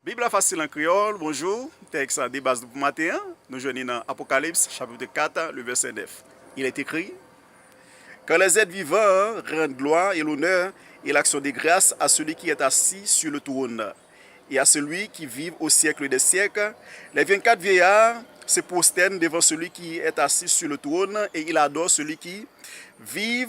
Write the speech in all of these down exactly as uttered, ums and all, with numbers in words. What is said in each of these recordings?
Bib la fasil an kreyòl, bonjou. Tèks de baz pou maten an, nou jwenn li nan Apokalips, chapitre quatre, le verset neuf. Il est écrit, Quand les êtres vivants rendent gloire et l'honneur et l'action de grâce à celui qui est assis sur le trône et à celui qui vit au siècle des siècles, les vingt-quatre vieillards se prosternent devant celui qui est assis sur le trône et ils adorent celui qui vit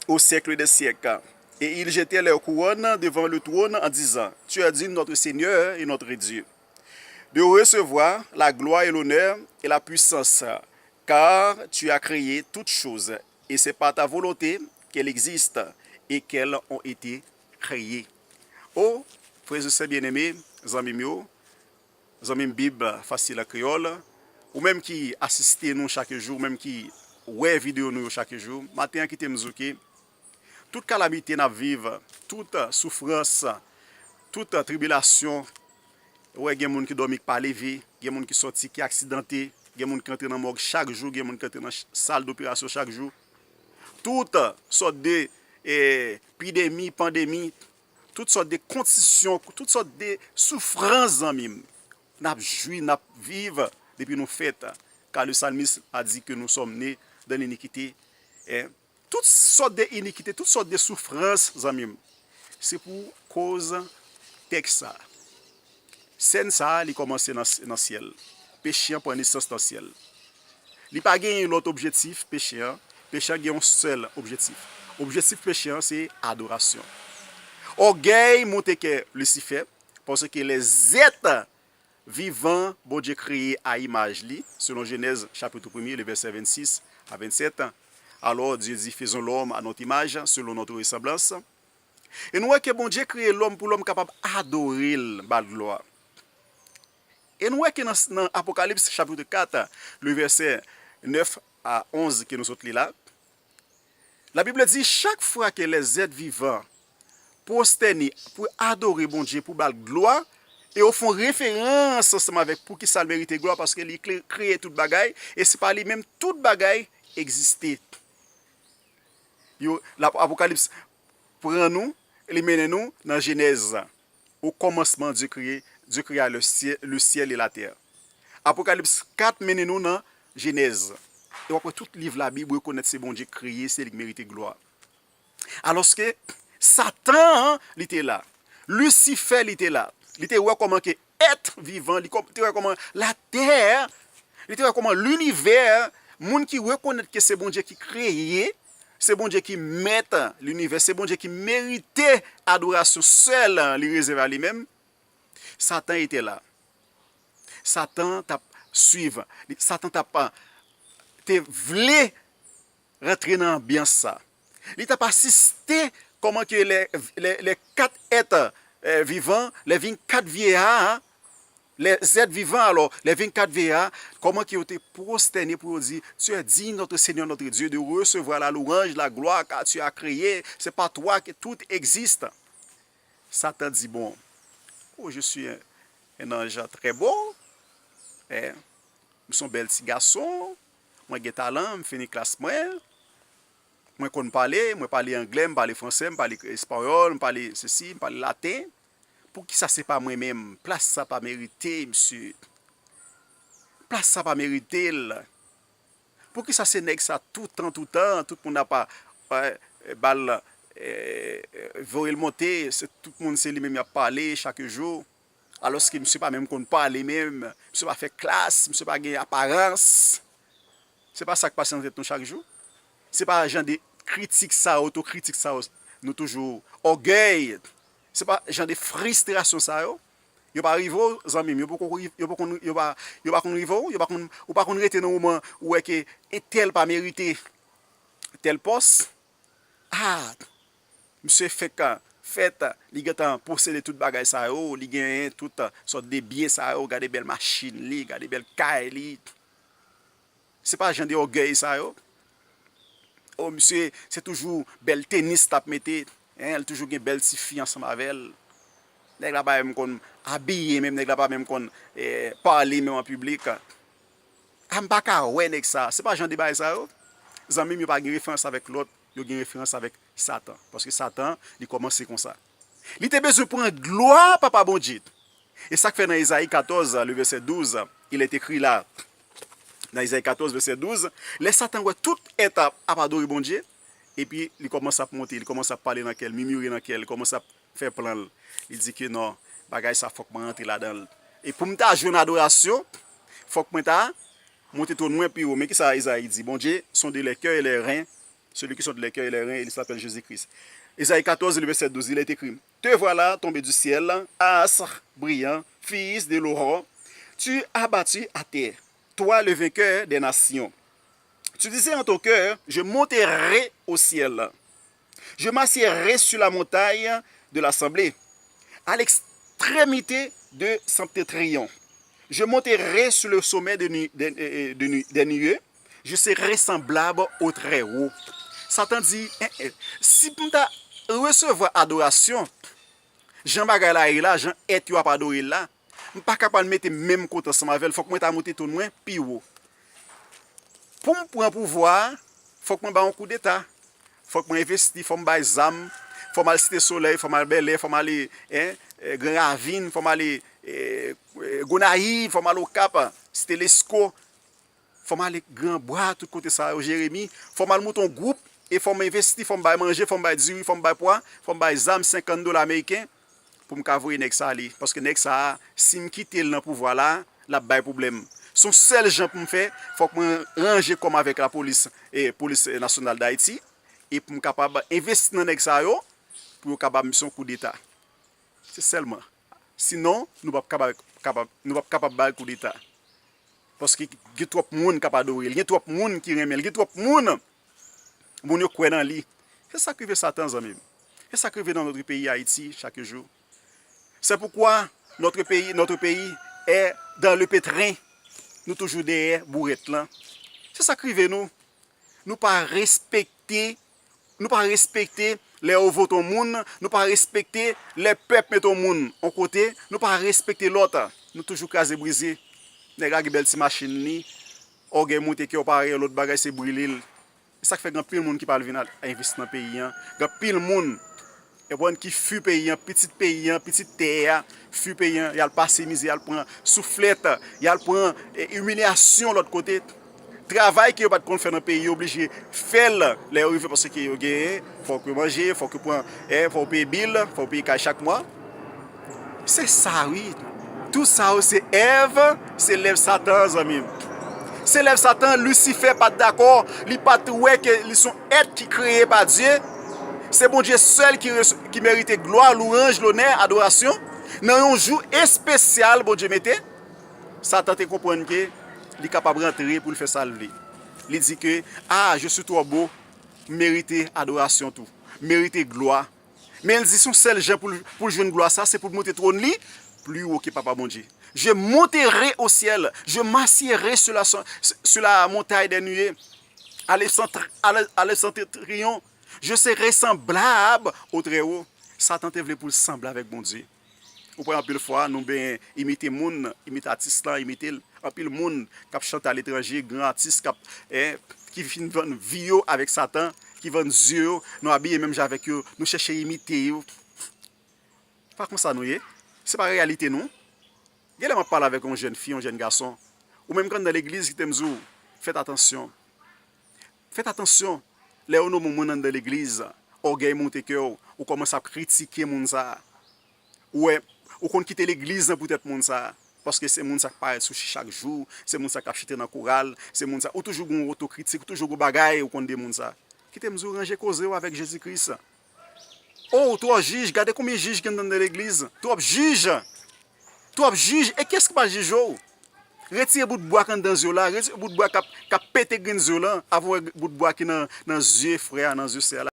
au siècle des siècles. Et ils jetèrent leurs couronnes devant le trône en disant, Tu es digne, notre Seigneur et notre Dieu, de recevoir la gloire et l'honneur et la puissance, car tu as créé toutes choses, et c'est par ta volonté qu'elles existent et qu'elles ont été créées. O, frè e sè byeneme, zanmi m yo, zanmi m Bib fasil an kreyòl, ou menm ki asiste nou chak jou, ou menm ki wè videyo nou yo chak jou, maten an kite m di w ke tout kalamite n ap viv, tout soufrans, tout tribilasyon, ou wè gen moun ki dòmi k pa leve, gen moun ki sòti ki aksidante, gen moun ki antre nan mòg chak jou, gen moun ki antre nan ch- sal doperasyon chak jou. Tout sòt de eh, epidemi, pandemi, tout sòt de kondisyon, tout sòt de soufrans, zanmi m, n ap jwi, n ap viv depi nou fèt. Car le psalmiste a dit que nous sommes nés dans l'iniquité. Eh, tout sòt de inikite, tout sòt de soufrans, zanmi m, se pou koz tèks sa. Sèn sa a, li kòmanse nan, nan syèl. Peche an pran nesans nan syèl. Li pa genyen lòt objektif, peche an. Peche an gen yon sèl objektif. Objektif peche an, se adorasyon. Ògèy monte kè Lisifè, paske lèzèt vivan Bondye kreye a imaj li, selon Jenèz chapit premye, le vèsè vennsis a vennsèt. Alors Dieu dit, Faisons l'homme à notre image, selon notre ressemblance. E nou wè ke Bondye kreye lòm pou lòm kapab adore l, ba l glwa. E nou wè ke nan, nan Apokalips chapit kat, le vèsè nèf a onz ke nou sot li la, Labib di, chak fwa ke lèzèt vivan pwostène pou adore Bondye, pou ba l glwa, e yo fè yon referans ansanm avèk poukisa l merite glwa, paske li kle- kreye tout bagay, e se pa li menm tout bagay egziste. Yo, la, Apokalips pran nou, li mennen nou nan Jenèz. Au commencement, Dieu créa, Dieu créa le ciel, le ciel et la terre. Apokalips kat mennen nou nan Jenèz. E w ap wè tout liv Labib rekonèt se Bondye k kreye, se li k merite glwa. Alòske Satan, li te la. Lisifè, li te la. Li te wè kòman ke èt vivan, li kò- te wè kòman latè, li te wè kòman linivè, moun ki rekonèt ke se Bondye ki kreye, se Bondye ki mèt linivè, se Bondye ki merite adorasyon sèl li rezève a li menm. Satan ete la. Satan t ap swiv. Li- Satan t ap, te vle rantre nan anbyans sa. Li t ap asiste kòman ke lè, lè, lè kat èt, eh, vivan, lè vennkat vyeya, lè zèt vivan, alò, lè vennkat vyeya, kòman ke yo te pwostène pou yo di, Tu es digne, notre Seigneur, notre Dieu, de recevoir la louange, la gloire, car tu as créé, c'est par toi que tout existe. Satan di, Bon, oh, je suis un, un ange très beau. Eh, m se yon bèl ti gason. Mwen gen talan, m fini klas mwen. Mwen konn pale, mwen pale anglè, m pale fransè, m pale espanyòl, m pale sesi, m pale laten. Poukisa se pa mwen menm? Plas sa pa merite, mesye. Plas sa pa merite l. Poukisa se nèg sa toutan, toutan, tout moun ap, eh, ba l, eh, voye l monte, se tout moun se li menm y ap pale chak jou? Alòske misye pa menm konn pale menm, misye pa fè klas, misye pa gen aparans. Se pa sa k pase nan tèt nou chak jou? Se pa jan de kritik sa yo, otokritik sa yo, nou toujou ògèy? Se pa jan de fristrasyon sa yo? Yo pa rive w, zanmi m, yo poko ri- yo poko yo pa yo pa konn rive w, yo pa konn ou pa konn rete nan moman ou wè ke entèl pa merite tèl pòs. Ah, misye fèk fèt, li gentan posede tout bagay sa yo, li genyen tout sòt de byen sa yo, gade bèl machin li, gade bèl kay li. Se pa jan de ògèy sa yo? Oh, misye, se toujou bèl tenis l ap mete, en, l toujou gen bèl ti fi ansanm avè l. Nèg la pa menm konn abiye menm, nèg la pa menm konn, eh, pale menm an piblik. Ah, m pa ka wè nèg sa. Se pa jan de bagay sa yo? Zanmi m, yo pa gen referans avèk lòt, yo gen referans avèk Satan. Paske Satan, li kòmanse konsa. Li te bezwen pran glwa Papa Bondye. E sa k fè nan Ezayi katòz, le vèsè douz, il est écrit là, nan Ezayi katòz, vèsè douz, lè Satan wè tout èt ap, ap adore Bondye, epi li kòmanse ap monte, li kòmanse ap pale nan kè l, mimire nan kè l, li kòmanse ap fè plan l. Li di ke non, bagay sa fòk mwen rantre ladan l. E pou m ta jwenn adorasyon, fòk mwen ta monte twòn mwen pi wo. Men kisa Ezayi di? Bondye sonde les cœurs et les reins. Celui qui sonde les cœurs et les reins, il s'appelle Jésus-Christ. Ezayi katòz, le vèsè douz, il est écrit, Te voilà tombé du ciel, astre brillant, fils de l'aurore. Tu as battu à terre, toi le vainqueur des nations. Tu disais en ton cœur, Je monterai au ciel. Je m'assiérai sur la montagne de l'assemblée, à l'extrémité de septentrion. Je monterai sur le sommet de nu- de- euh, de nu- des nuées. Je serai semblable au Très-Haut. Satan di, en, en, si m ta resevwa adorasyon, jan bagay la ye la, jan èt yo ap adore l la, m pa ka pral mete menm kote ansanm avè l, fòk mwen ta monte twòn mwen pi wo. Pou m pran pouvwa a, fòk mwen bay yon koudeta. Fòk mwen envesti, fò m bay zam, fò m al Site Solèy, fò m al Bèlè, fò m ale, en, eh, Gran Ravin, fò m ale, eh, eh, Gonayiv, fò m al Okap, Site Lesko, fò m ale Gran Bwa, tout kote sa yo, Jeremi, fò m al monte yon gwoup, e fò m envesti, fò m bay manje, fò m bay diri, fò m bay pwa, fò m bay zam, senkant dola ameriken, pou m ka voye nèg sa ale. Paske nèg sa a, si m kite l nan pouvwa la, l ap bay pwoblèm. Se yon sèl jan pou m fè, fòk mwen ranje kò m avèk lapolis, e polis nasyonal d Ayiti, e pou m kapab envesti nan nèg sa yo, pou yo kapab, se yon koudeta. Se sèlman. Sinon, nou p ap kapab, kapab, nou p ap kapab bay koudeta. Paske gen twòp moun k ap adore l, gen twòp moun ki renmen l, gen twòp moun, moun yo kwè nan li. Se sa k rive Satan, zanmi m. Se sa k rive dans notre pays Haïti chaque jour. C'est pourquoi notre pays, notre pays est dans le pétrin. Nou toujou dèyè bourèt lan. Se sa k rive nou. Nou pa respekte, nou pa respekte lè yo vote yon moun, nou pa respekte lè pèp mete yon moun yon kote, nou pa respekte lòt. Nou toujou kraze brize. Nèg la gen bèl ti machin li, ògèy monte kè w parèy, lòt bagay se brile l. E sa k fè gen anpil moun ki pa al vin al envesti nan peyi an. Gen anpil moun, e konprann, ki fi peyi an, pitit peyi an, pitit tè a, fi peyi an, y al pase mizè, y al pran souflèt, y al pran, e, imilyasyon lòt kote. Travay ke yo pa t konn fè nan peyi yo, oblije fè l lè yo rive, paske yo genyen, fòk yo manje, fòk yo pran, e, fòk yo peye bil, fòk yo peye kay chak mwa. Se sa, wi. Tout sa yo se èv, se lèv Satan, zanmi m. Se lèv Satan, Lisifè pa t dakò, li pa t wè ke li se yon èt ki kreye pa Dye. Se Bondye sèl ki, res- ki merite glwa, louwanj, lonè, adorasyon. Nan yon jou espesyal Bondye mete, Satan te konprann ke li kapab rantre pou l fè sa l vle. Li di ke, ah, je suis trop beau, m merite adorasyon tou, m merite glwa. Men l di se yon sèl jan pou l, pou l jwenn glwa sa, se pou l monte twòn li pli wo ke Papa Bondye. Je monterai au ciel, je m'assiérai sur la, sur la montagne des nuées, à le centre, à le, à le septentrion, je serai semblable au Très-Haut. Satan te vle pou l sanble avèk Bondye. Ou wè anpil fwa, nou benyen imite moun, imite atis lan, imite l. Anpil moun k ap chante aletranje, gran atis k ap, eh, ki fin vann vi yo avèk Satan, ki vann zye yo, nou abiye menm jan avèk yo, nou chèche imite yo. Pa konsa nou ye. Se pa reyalite nou. Genlè m ap pale avèk yon jèn fi, yon jèn gason. Ou menm k anndan legliz, kite m di w, fèt atansyon. Fèt atansyon. Lè yo nonmen yon moun anndan legliz, ògèy monte kè w, ou kòmanse ap kritike moun sa a. Ou wè, ou konn kite legliz nan poutèt moun sa a. Paske se moun sa k parèt sou chi chak jou, se moun sa k ap chante nan koral, se moun sa, ou toujou gen yon otokritik, ou toujou gen yon bagay ou konn de moun sa. Kite m di w, ranje koze w avèk Jezi Kris. O, twò jij, gade konbyen jij ki anndan nan legliz. Twòp jij. Twòp jij, e kiyès ki pral jije w? Retire bout bwa k anndan zye w la, retire bout bwa k ap, k ap pete grenn zye w lan, avan w wè bout bwa ki nan, nan zye frè a, nan zye sè a la.